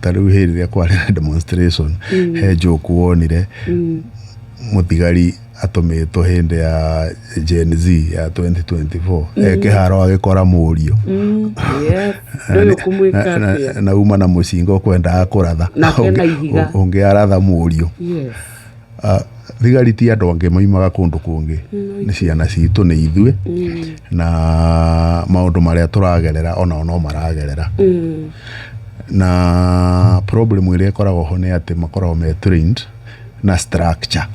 Ta rĩu hĩndĩ ĩrĩa kwarĩ na demonstration, he joke wonire mũthigari atũmĩtwo hĩndĩ ya Gen Z ya 2024 e kĩharo agĩkora mũriũ. Yes. Ndũĩ ũkũmwĩka atĩa. Na uma na mũcinga ũkwendaga kũratha. Nake na ihiga. Ũngĩ aratha mũriũ. Ah, thigari ti andũ angĩ maimaga kũndũ kũngĩ, nĩ ciana citũ, nĩ ithuĩ, na maũndũ marĩa tũragerera onao no maragerera. Na problem ĩrĩa ĩkoragwo ho nĩ atĩ makoragwo me trained na structure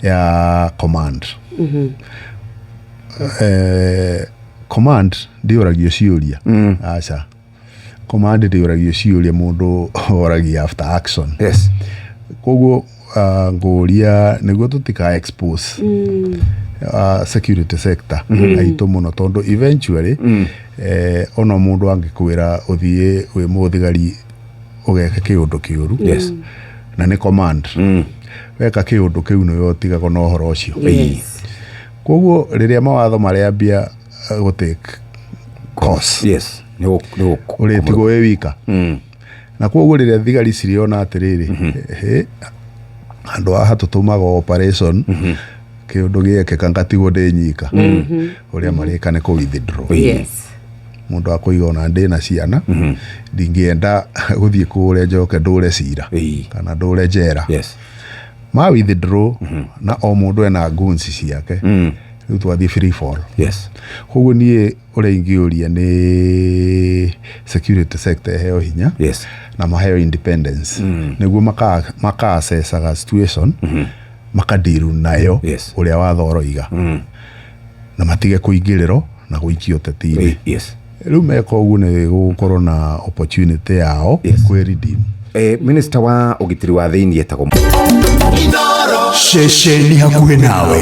ya command. Command ndĩũragio ciũria, aca, command ndĩũragio ciũria, mũndũ oragia after action. Koguo ngũria nĩguo tũtika expose security sector aitũ mũno, tondũ eventually ona mũndũ angĩkwĩra ũthiĩ wĩ mũthigari ũgeke kĩũndũ kĩũru na nĩ command, weka kĩũndũ kĩu nĩwe ũtigagwo na ũhoro ũcio. Koguo rĩrĩa mawatho marĩambia gũtake course, yes nĩ ũrĩtigwo wĩ wika. Na koguo rĩrĩa thigari cirĩona atĩrĩrĩ, hĩ, andũ haha tũtũmaga operation, kĩũndũ gĩekĩka ngatigwo ndĩ nyika, ũrĩa marĩka nĩ kũ withdraw. Mũndũ akũiga ona ndĩna ciana, ndingĩenda gũthiĩ kũrĩa njoke ndũre cira kana ndũre njera. Ma withdraw na o mũndũ ena guns ciake, rĩu twathiĩ free fall. Koguo niĩ ũrĩa ingĩũria nĩ security sector ĩheo hinya na maheo independence nĩguo maka-assessaga situation, makadiru nayo ũrĩa watho ũroiga, na matige kũingĩrĩrwo na gũikio ũteti-inĩ. Rĩu meka ũguo nĩ gũgũkorwo na opportunity yao kwĩ redeem. Minister wa ũgitĩri wa thĩinĩ etagwo Ceceni hakuhĩ nawe.